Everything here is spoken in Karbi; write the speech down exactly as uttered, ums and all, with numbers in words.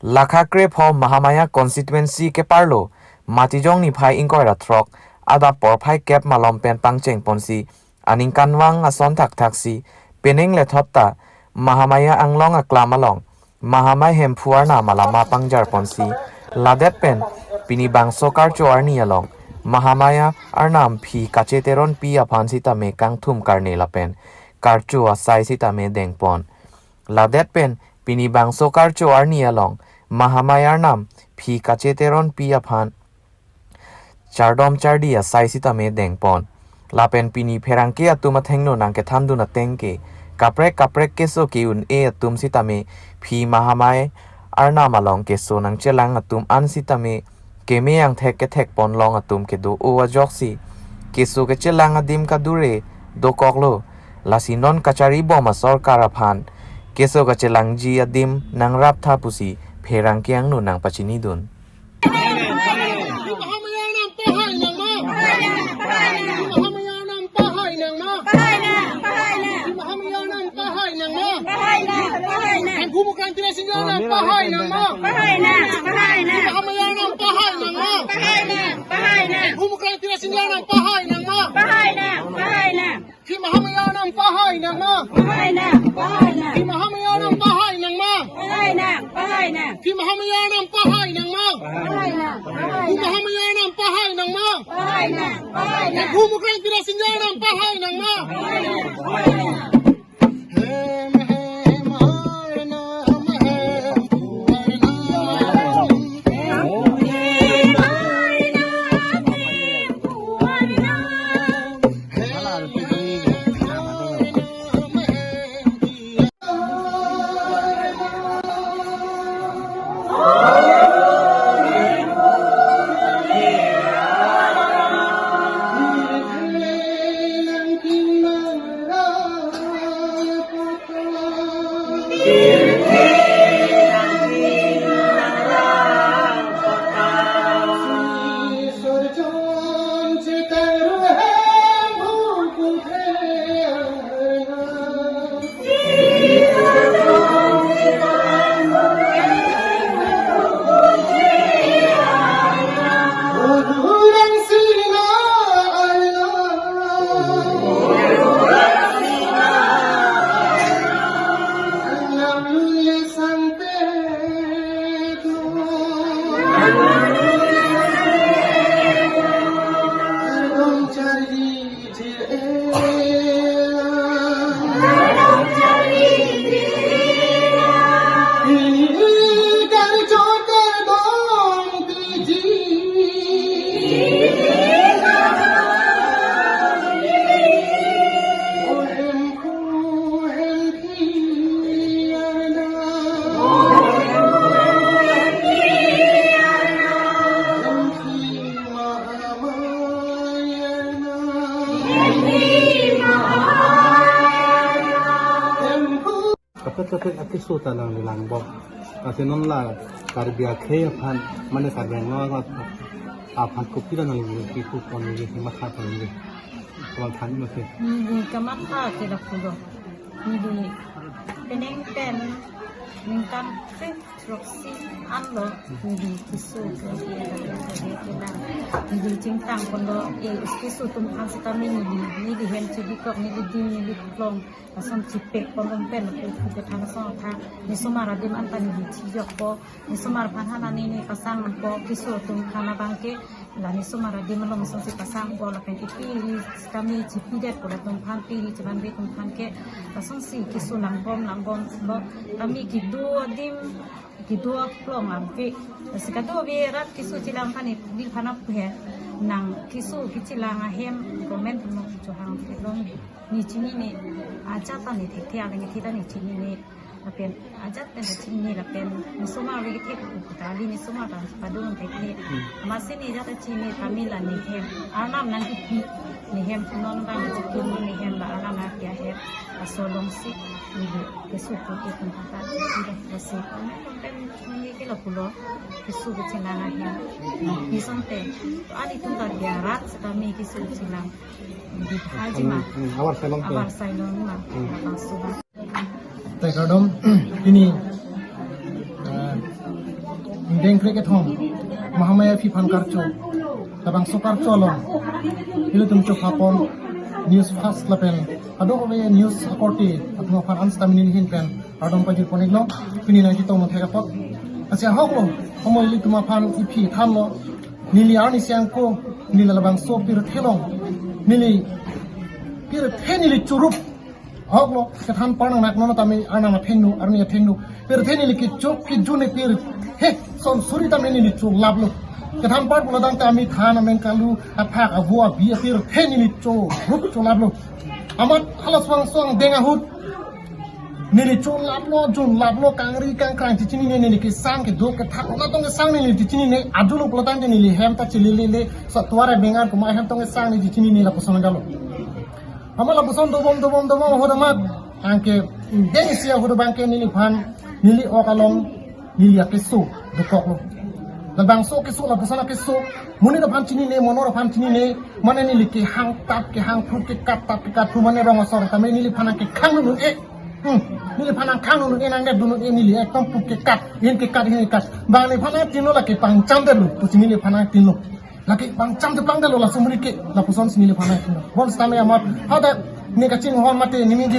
Lakha krepho Mahamaya constituency keparlo Matijong niphai ingkoi ra throk adap porphai kep malom pen pangcheng ponsi aningkanvang ason thakthaksi penang lethot ta Mahamaya anglong aklam along Mahamaya Hemphu arnam alama pangjar ponsi ladet pen pini bangso karcho arni along Mahamaya arnam phi kacheteronpi aphan sitame kangthum karne lapen karcho asai sitame dengpon. Ladet pen pini bangso karcho arni along Mahamaya arnam phi kacheteronpi aphan chardom chardi asai sitame dengpon. Lapen pini pherangke atum athengno nangkethandun ateng ke kaprek kaprek keso ke-un-e atum sitame phi Mahamaya arnam along keso nangchelang atum an sitame keme angthek kethek ponlong atum kedo-o ajoksi keso kechelang adim kadure dokoklo. Lasi non kacharibom asorkar aphan keso kachelangji adim nangraptha pusi pherangke angno nangpachinidun. Phi Mahamaya arnam pahai nangma. Pahai nang, pahai nang. Phi Mahamaya arnam pahai nangma. Pahai nang, pahai nang. Phi Mahamaya arnam pahai nangma. Pahai nang, pahai nang. Phi Mahamaya arnam pahai nangma. Pahai nang, pahai nang. Phi Mahamaya arnam pahai nangma. Pahai nang, pahai nang. Hemphu Mukrang Tirasinja arnam pahai nangma. Pahai nang, pahai nang. Hem, hem, arnam, hem, arnam. Kaprek kaprek akeso ta nangli langbom. Lasi non la Karbi akhei aphan, mane Karbi Anglong aphan kopi ta nangli kipu pon neli matha pon neli. Kamatha nangli. Neli kamatha ke lapulo. Neli penang pen ningkan pe throksi anlo neli keso ke, ke, ke, ke, ke, neli chingtang ponlo, eh, keso atum aphan sitame neli, neli hem chibikok, neli dim, neli klong, lason chipek ponlong pen, eh, ke than song tha, nesomar adim anta neli chiyokpo, nesomar aphan hala neli pasangpo, keso atum aphan abang ke, la nesomar adim along asonsi pasangpo, lapen ke piri sitame chipidetpo latum aphan, piri chivanve atum aphan ke, lasonsi keso langbom, langbomlo, tame kedo adim, kedo aklong ave. Lasi kadokave rat keso chelang aphan neli aphan aphe nang keso kechelang ahem government mo chohang kelong. Neli chinine, ajat ta neli thekthe, alang kethe ta neli chinine. Lapen ajat pen ta chinine lapen nesomar ave kethe kukuta li nesomar ta padun thekthe. Hmm. Amatsi neli ajat ta chinine tame la nehem arnam nangkipi, nehem punon bang chipin nehem la arnam nangpi ahem. Laso alongsi neli keso ke ke pun kata neli keso pen neli ke lapulo keso kechelang ahem. Neli asonte to ani tum ta biarat sitame keso kechelang. Di Hajima. Hmm, abar sai longte. Abar sai longma. Hmm. Abar suba. Te kardom, pini, eh, Dengkre kethom, Mahamaya aphi aphan karcho, labangso karcho along ilitum chopapon news fast lapen kadokave news akorte atum aphan ansta mini hin pen kardom pajirpon-iklo. Pini nangchetongdun thek apot, lasi ahoklo, komo ilitum aphan iphi thanlo, neli arni siyang ko, neli labangso pirthe along, neli pirthe neli chorup ahoklo, kethan parnang nak non tame arnam athengno, arni athengno. Pirthe neli kecho kejun ne pirthe son suri tame neli cholaplo. Kethan par pulo tangte ami than amen kalu aphak avo abi apirthe neli chorup cholaplo. Amat hala suang suang deng ahut neli cholaplo, junlaplo, kangri kangkrang chechinine, neli kesang kedo kethak natong kesang neli chechinine, ajulo pulo tangte neli hem ta chelelele, satuare bengar kuma hem tong kesang neli chechinine lapuson galo. Amat lapuson dobom dobom dobom ahut amat anke deng isi ahut abangke neliphan neli ok along neli akeso dokoklo. Labangso keso lapuson akeso, monit aphan chinine, monor aphan chinine, mane neli kehang tap kehang phru kekat tap kekat phru mane rong asor tame neliphan anke khang nun-e. Hmm, neliphan anke khang nun-e, nangdedun-e neli ekdom phru kekat, hin kekat, hin kekat. Bang neliphan anke tinlo lake pangcham detlo, pusi neliphan anke tinlo. Lake pangcham te plang detlo laso muri ke, lapuson si neliphan anke tinlo. Bonsitame amat, hadak ne kachinghon mate ne mingir